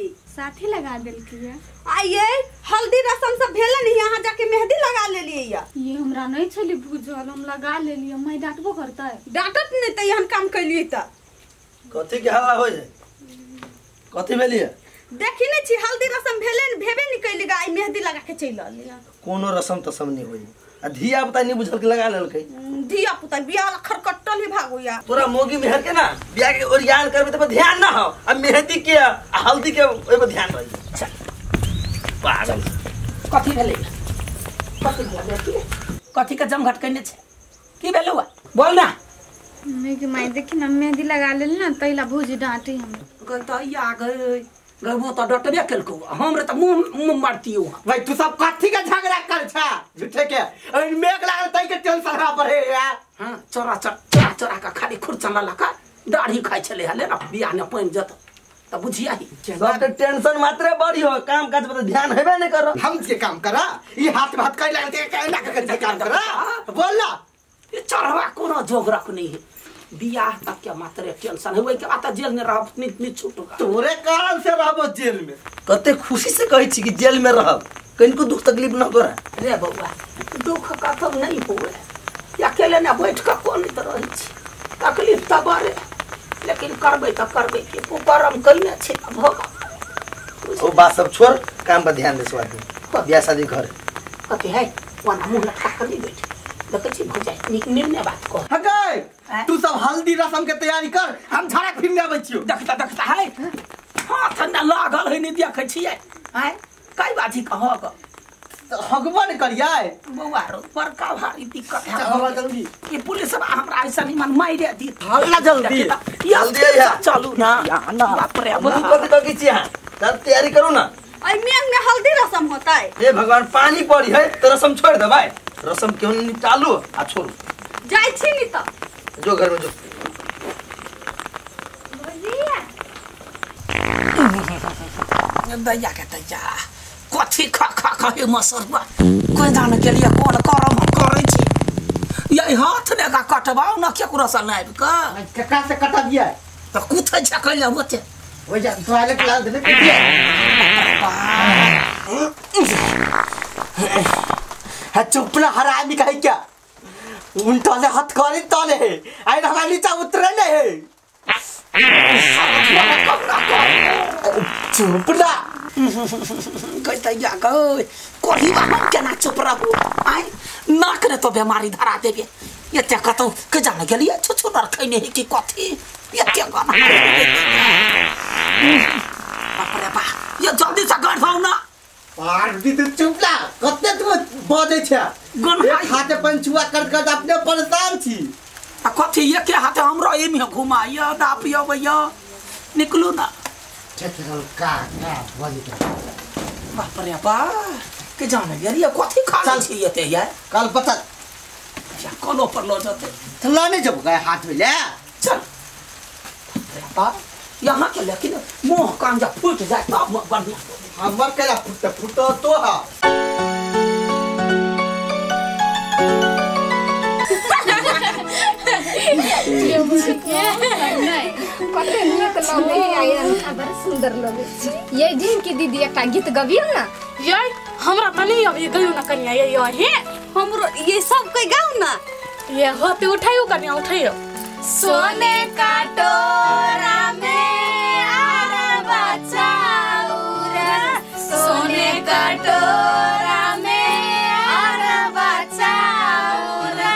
लेलिए? साथी लगा देलकै है। आ ये हल्दी रसम सब भेल नहीं, यहाँ जाके मेहंदी लगा लेलिए या। ये हमरा नहीं छली बुझल, हम लगा लेलिए। माई डांटबो करतै? डांटत नहीं त एहन काम कैलिए त। कथी के हल्ला हो जाए? कथी भेलिए? देखी नहीं छी हल्दी रसम भेले न भेबे नहीं कैली गा, आई मेहंदी लगा के चलि अलिए। कोनो रसम तसम नहीं होई आ धिया पुता नहीं बुझल के लगा लेलकै। धिया पुता बियाह ला खरकट्टल ही भागो या। तोरा मोगी मेहर के ना बियाह के ओरियान करबे त पर ध्यान ना हो, आ मेहंदी के आ हल्दी के ओइ पर ध्यान रही। चल पागल। कथी भेलै? कथी भेलै? कथी के जमघट कइने छै? की भेलौ? बोल ना। मम्मी के माई देखी ना मेहंदी लगा लेल ना तैला भौजी डांटी हम। गई त या गई गबो त डटबे केलकौ, हमरे त मुंह मुंह मारतियो। भाई तू सब कथी के झगड़ा कर छा झूठे के? अरे मेघ लागल तई के टेंशन हमरा पर है यार। हां चोरा चोरा चोरा का खाली खुरचन लला का दाढ़ी खाइ छले हले ना बियाह ने पानि जत त बुझिया ही। सब के टेंशन मात्रे बड़ी हो, काम काज पर ध्यान हेबे नहीं करो। हम के काम करा ई हाथ भात कइ लागल के केना के काम करा बोल ना। ये चढ़वा कोनो जोगरक नहीं है, बियाह तक के मात्रे टेंशन है, ओइ के बाद जेल में रहब नि नि छूटगा। तोरे कारण से रहबो जेल में। कते खुशी से कहै छी कि जेल में रहब, कनिको दुख तकलीफ न करा। रे बौआ दुख कतौ नहीं हुए, अकेले ना बैठ के कोन त रहै छी, तकलीफ त बड़े लेकिन करबै त करबै के कुकर्म कइने छै त भोग। ओ बात सब छोड़, काम पर ध्यान दे स्वादी, बियाह शादी घर कथी है ओना मुंह लटका के नहीं बैठ देखै छी भौजाई नीक निर्णय बात कह। हकै तू सब हल्दी रसम के तैयारी कर, हम झाड़ा फिरने आबै छियो। देखता देखता है हाथ न लागल है, नहीं देखै छियै आय कई बाजी कहक हगबो न करियै बौआ रो बड़का भारी दिक्कत है। चल जल्दी, ये पुलिस सब हमरा ऐसा निमन मारे दी। हल्ला जल्दी जल्दी चलू ना ना बाप रे बाप। कथी कथी छी अहाँ? तब तैयारी करू ना। आई मेघ में हल्दी रसम होता है। हे भगवान पानी पड़ी है त रसम छोड़ देबै, रसम क्यों निकालू आ छोड़ू। जाय छी नी त जो घर में जो। दैया के दैया कथी खा खा खा हे मसरुआ कोई जान के लिए कोन करम करै छी। ये हाथ ने का कटबाउ न केकरो से नाइब क केकरा से कटबियै त कुथै छ कैले होते ओइ जा टॉयलेट ला देले कुथियै। हा चुप ना हरामी कहि क्या उन तले हाथ करी तले है आई हमरा नीचा उतरे नहीं है। चुप ना कहि दैया गई कही हम केना चुप रहू? आइ नाक ने तो बेमारी धरा देबे। एते कतौ के जान गेलियै छुछु नर खैने है कि कथी एते गाना। बाप रे बाप ये जल्दी से गढ़ाउ ना। पार दी तू चुप ना कते तू बजै छै एक हाथे पंचुआ कर कर अपने परेशान छी। आ कथी एके हाथे हमरो एमे घुमाइया दापिया भैया निकलू ना। चल का का बजै छै। बाप रे बाप के जाने गेलियै कथी खा छी एते यार। कल पता या कलो पर ल जते त ल नै जब गए हाथ धोइले चल। बाप यहाँ के लेकिन मुंह कान जा फूट जाए तब बढ़िया। हमर केला फुट फुट तो हा। कते नीक लगै है, बड़ सुंदर लगै छै। ये दिन के दीदी एकटा गीत गबियौ ना। ये हमरा त नहीं अभी गयो ना कनिया ये ये हमरो ये सब कोई गाउ ना। ये होते उठायो कनिया उठायो। सोने का टोरा में अरबा चाउरा, सोने का टोरा में अरबा चाउरा,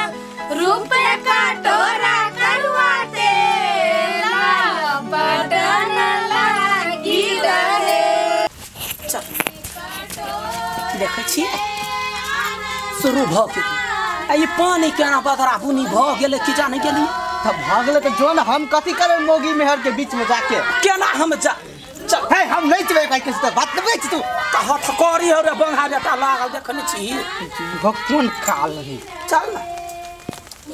रुपए का टोरा करुआ तेल बटन लागी रहे। चल देखै छी शुरू भ गेल। आ ई पानी केना बदरा बुनी भ गेलै कि जाने गेली। तब भागले तो जोन हम कथी करे मोगी मेहर के बीच में जाके केना हम जा चल हे हम नहीं चबे काई किस बात नहीं छी तू त हथकड़ी हो रे बंगा बेटा लागल देखने छी हो कोन काल है। चल ना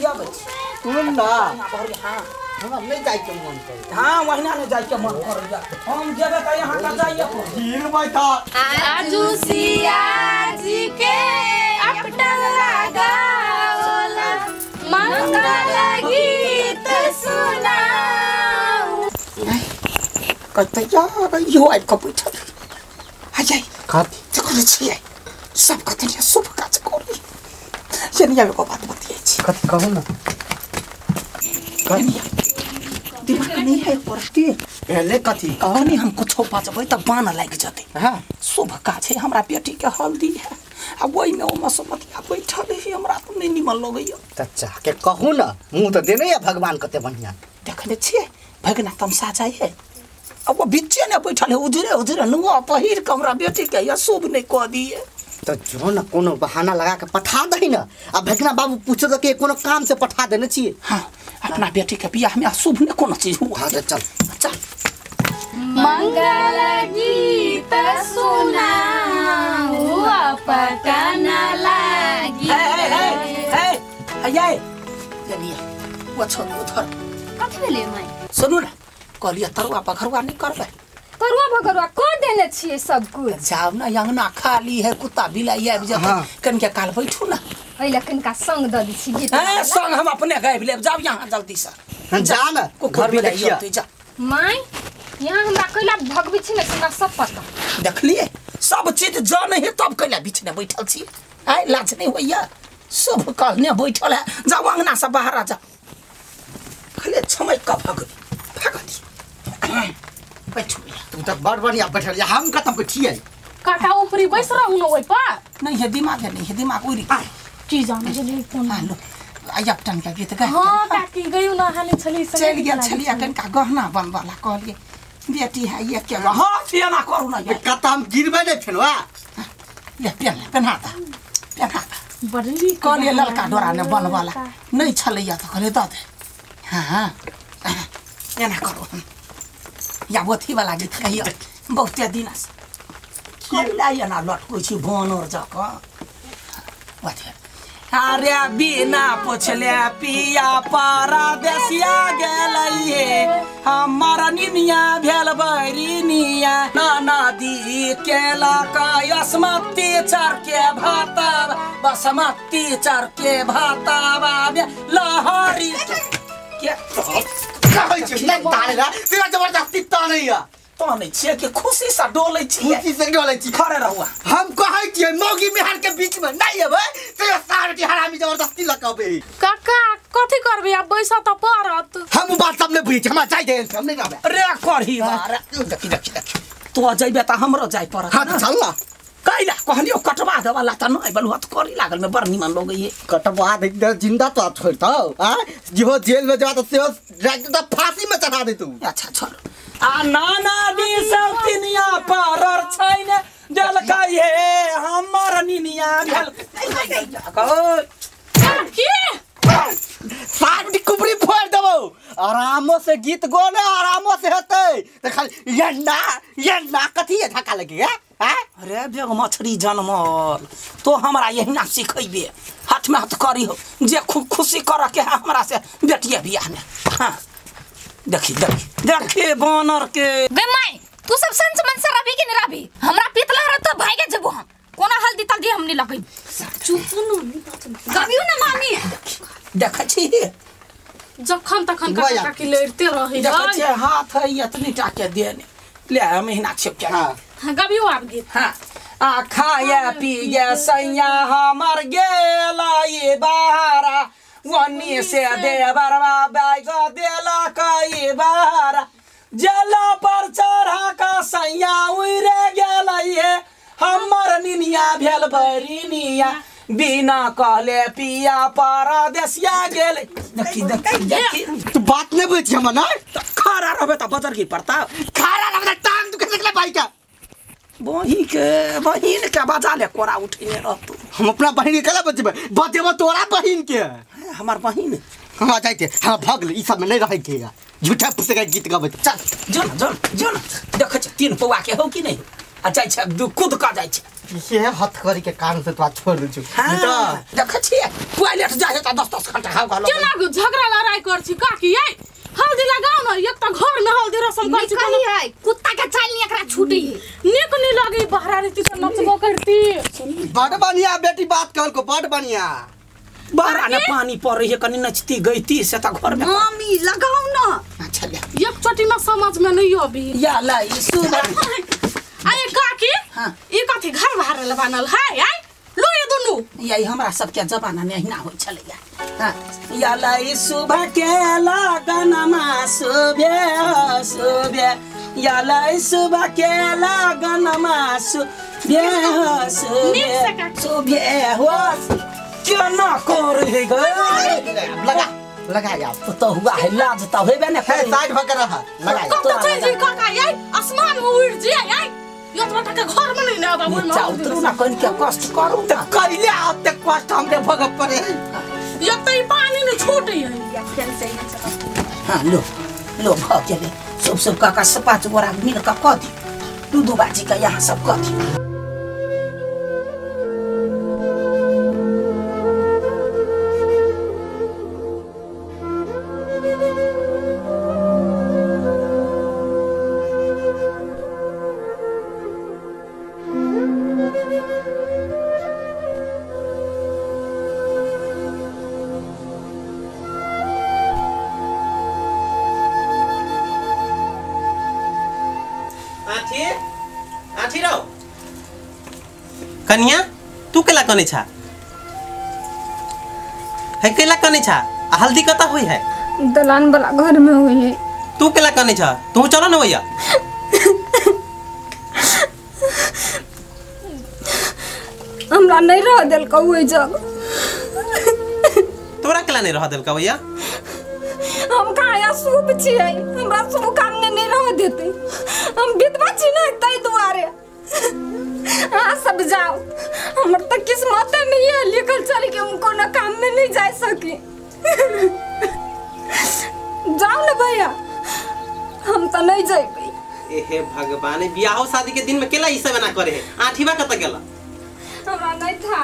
या बच तू ना हां हमरा नहीं जाय के मन करे। हां वहिना नहीं जाय के मन करे हम जेबे त यहां का जाइए गिर बैठा। आजू सिया जी के अपटन लगाओला मंगल गीत सुनाऊ। कहते यार इहो आबि कऽ बैठल आ जाय कथी देखने छियै सब कथी शुभ काज करू यानी एगो बात बतियै छी। कथी कहू ना? दिमाग नहीं है पड़ती पहले कथी कहनी हम कुछो बजबै तऽ बान लागि जेतै। हाँ शुभ काज है हमरा बेटी के हल्दी है आ ओहिमे ओ मसमतिया बैठल है हमरा तऽ नहि निमन लगैया। चाचा के कहू ना मुँह तऽ देने या भगवान कते बढ़िया। देखने छियै भगना तमसा जाइ है आ वो बीचे ने बैठल है उजरे उजरे नुआ पहिर के हमरा बेटी के या शुभ नहीं कह दिए। तो जो ना कोनो बहाना लगा के पठा दही ना आ भगना बाबू पूछो तो कि कोनो काम से पठा देने छियै। हाँ अपना बेटी के बियाह में अशुभ ने कोनो चीज हुआ। हाँ चल चल। मंगल गीत सुनाऊ पटन लागी। ए ए ए ए ये वो छोड़ उधर कथी भेलै माई? सुनू ना कहलियै तरुआ पखरुआ नहीं करबै। तरुआ भगरुआ कऽ देने छियै सब कुछ। जाओ ना अंगना खाली है कुत्ता बिलाई आबि जेतै कनिका काल बैठू ना। एहि कनिका संग दऽ दै छी गीत। ए संग हम अपने गाबि लेब जाओ यहाँ जल्दी से। जा ना घर में देखिए। जा माई यहाँ हमरा कैला भगबै छी ने हमरा सब पता। देखलियै सब चीज जान है तब कैला बीच में बैठल छी आइ लाज नहीं होइया सब कहने बैठल है। जाओ अंगना से बाहर आ जाओ खाली छमैक कऽ भगबै भगती बैठू। तू तो बड़ बढ़िया बैठल हम कतऽ बैठियै? काका ऊपरी बैस रहू न ओइ पर। नहीं है दिमाग है नहीं है दिमाग उड़ी की जाने गेलै कोन आलो अयपटन के गीत गाय। हां काकी गयौ न हानि छली चलि गेल छलियै कनिका गहना बनबला कहलियै बेटी है ये के हां एना करू न कतऽ हम गिरबै नै फेनवा ले पेन पेन्हा दा पेन्हा दा बड़ नीक कहलियै ललका डोरा ने बनबला नहीं छलैया तऽ कहलियै दऽ दे। हां एना करू या अथी वाला गीत कहियो बहुते दिन से कैला एना लटकै छी बानर जकाँ। अरे बिना पुछले पिया परदेसिया गेलैये हमर निनिया भेल बैरिनिया नदी केला कसमती चरके भाता बसमती चरके भातावा लहरी के कहै छी नै ताने ना तेरा जबरदस्ती ताने या ताने छियै कि खुशी से डोलै छियै। खुशी से डोलै छी खड़े रहुआ। हम कहै छियै मौगी मेहर के बीच में नै एबै तेरा सार के हरामी जबरदस्ती लकबै। काका कथी करबै आब बैसा त पड़त। हम बात सब नै बुझै छी हमरा जाय दे हम नै रहबै। रे करही बार देखि देखि देखि तो जइबे त हमरो जाय पड़त। हां चल ना कैला कहलियो कटवा देवला त नै बलुआ त करी लागल में बड़ निमन लगैये। कटवा दे जिंदा तो छोड़तौ आ जेहो जेल में जबा त सेहो डायरेक्ट त फांसी में चढ़ा दे तू। अच्छा छोड़ आ नाना दी सब तिनिया पारर छैन देलकै हे हमर निनिया भेल की सार कुबरी फोड़ देबौ। आरामो से गीत गो ने आरामो से हेतै त खाली ये ना कथी है धक्का लगी है। अरे बेग मछरी जनमल तो हमरा यहिना सिखैबे हाथ में हाथ करी हो जे खुशी कर के है हमरा से बेटिया बियाह में। हाँ देखी देखी देखी बानर के गे माई तू सब संच मन से रवि के न रवि हमरा पीतला रह तो भागे जबो हम कोना हल्दी तल्दी हमनी लगै। चुप न नहीं बात गबियो ना मामी देखै छी जखन तखन काका काकी लड़ते रही देखै छी हाथ है एतनी टा के देने ले हम हिना छिप के। हां गबियो आब गीत। हां आ खाया पिया सैया हमर गेला ये बारा वनी से देवरवा बैग देला कई बारा जला पर चढ़ा का सैया उड़े गेलै हे हमर निनिया भेल बैरिनिया बिना कहले पिया परदेसिया गेल। देखी देखी देखी तू बात नहीं बुझी हमर ना खड़ा रहबे त बजर की पड़ता खड़ा रहबे त टांग दुखे सकले भाई का बहिन के बहिन के बजा ले कोरा उठेने रहतू। हम अपना बहिन के कला बचेबै बचेबो तोरा बहिन के हमर बहिन हम जाइते हम भगल ई सब में नहीं रहै के झूठा फूसे के गीत गाबै चल जो जो जो देखै छ तीन पौआ के हो कि नहीं आ जाइ छ दू कूद क जाइ छ ये हथ करी के कारण से तोरा छोड़ दै छु। देखै छी टॉयलेट जाइ त 10 10 घंटा हाव गलो केना झगड़ा लड़ाई कर छी काकी यै हल्दी लगाओ न एक त घर में हल्दी रसम कर छी कही है कुत्ता के चाल नहीं एकरा छूटी है नीक नहीं लगी बहरा रीति से नचबो करती। बड़ बढ़िया बेटी बात कहल को बड़ बढ़िया। बारा ने पानी पड़ रही है कनी नचती गईती से त घर में मम्मी लगाओ ना। अच्छा ले एक चोटी में समझ में नहीं अभी या ला ई सुबह अरे काकी हां ई कथि घर बाहर ले बनल है आय लो ये दुनु यही हमरा सब के जमाना में अहिना होई छलैया। हां या ला ई सुबह के लगनमा सुबह सुबह या ला ई सुबह के लगनमा सुबह सुबह सुबह हो केना कर हे गए लगा लगा जा तो हुआ है लाज त होबे ने है साइड भकर रहा लगा कत छै जी काका यै आसमान में उड़ जे यै यतबा टका घर में नहीं ना आबा ओइ में उतरू ना कन के कष्ट करू त कइले आते कष्ट हमरे भोग पड़े यत ई पानी ने छूटे है या खेल से ही चलो। हां लो लो भ गेले सब सब काका से पांच गोरा मिल के क दी दू दू बाजी का यहां सब क दी। कनिया तू केला कने छा है केला कने छा आ हल्दी कता होई है दलान वाला घर में होई है। तू केला कने छा तू चलो न भैया हमरा नहीं रह देलकौ ओइ जग। तोरा केला नहीं रह देलकौ भैया? हम कहाँ शुभ छियै, हमरा शुभ काम ने नहीं रह देते, हम विधवा छी ने तै दुआरे। हाँ सब जाओ, हमर त किस्मत में यह लिखल चल कि हम कोनो काम में नहीं जा सकी। जाओ ना भैया, हम तो नहीं जाएबे। एहे भगवान, बियाह शादी के दिन में केला ई सब ना करे है? आठीवा कत गेला? हमरा नहीं था।